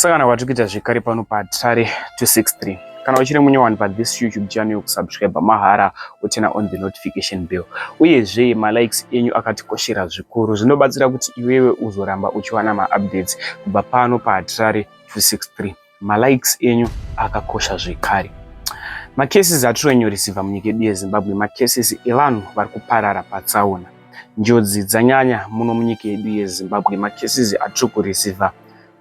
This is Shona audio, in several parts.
Kusangana kwatiri kuita zvekare pano paTare 263. Kana uchiri munyowani pathis YouTube channel, kusubscribe mahara, uturn on the notification bell. Uyezve malikes enyu akatikoshera zvikuru, zvinobatsira kuti iwewe uzoramba uchiwana maupdates kubva pano paTare 263. Malikes enyu akakosha zvekare. Macases atiri kureceiva munyika yedu yeZimbabwe, macases evanhu vari kuparara patsaona. Njodzi dzanyanya muno munyika yedu yeZimbabwe. Macases atiri kureceiva,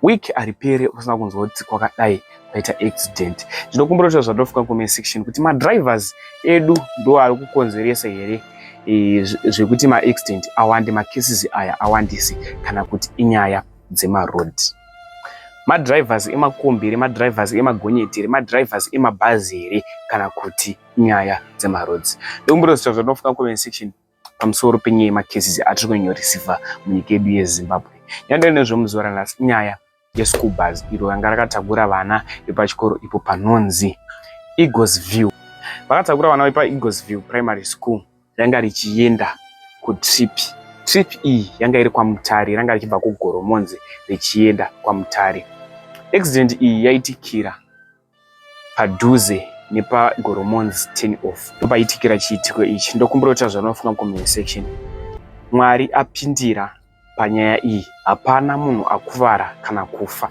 week haripere usina kunzwa kuti kwakadai kwaita accident. Ndinokumbira kuti zvatofuka comment section kuti madrivers edu ndo ari kukonzeresa here zvekuti maaccident awande, macases aya awandise, kana kuti inyaya dzemaroad, madrivers emakombi here, madrivers emagonyeti here, madrivers emabhazi here, kana kuti inyaya dzemaroads? Ndokumbira kuti zvatofuka comment section pamusoro penyaya yemacases atiri kunyoreceiva munyika yedu yeZimbabwe. Nyaya nezvemuzuva ranhasi, inyaya yeschool bus iro ranga rakatakura vana vepachikoro ipo panonzi Eagles View. Vakatakura vana vepaEagles View Primary School, ranga richienda kutrip. Trip iyi yanga iri kwaMutare, ranga richibva kuGoromonzi richienda kwaMutare. Accident iyi yaitikira padhuze nepaGoromonzi turn off, ndopaitikira chiitiko ichi. Ndokumbira kuti zvanofunga comment section. Mwari apindira panyaya iyi, hapana munhu akuvara kana kufa,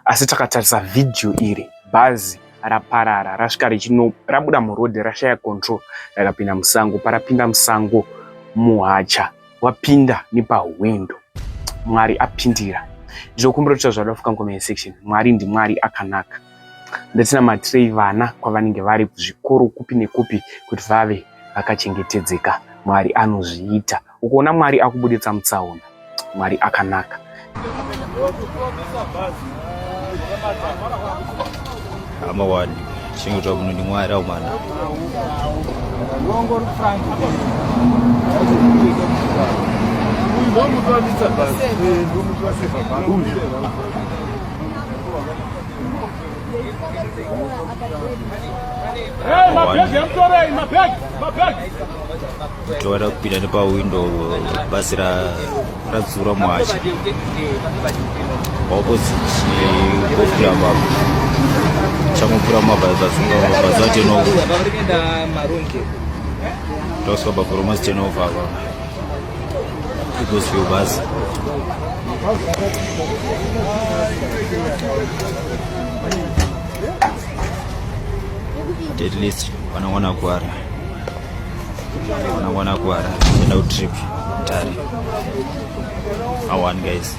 asi takatarisa vhidhiyo iri, bhazi raparara, rasvika richino rabuda murodhi, rashaya control, rakapinda musango. Parapinda musango, muhacha wapinda nepahwindo. Mwari apindira. Ndinokumbira kuti zvadafuka comment section. Mwari ndiMwari akanaka. Ndatinamatirei vana kwavanenge vari kuzvikoro kupi nekupi kuti vave vakachengetedzeka. Mwari anozviita. Ukuona Mwari akubuditsa mutsaona. Mwari akanaka. Amawani chingotaura kuno ndiMwari aumana. Tora kupinda nepawindo, bhazi radzura muhacha opposite golf club apo, changopfuura mabhazi aturn off, tosvika paGoromonzi turn off apa, Eaglesview bus. At least vanawana kuara, vanawana kuara enda kutrip Mutare. Awani guys.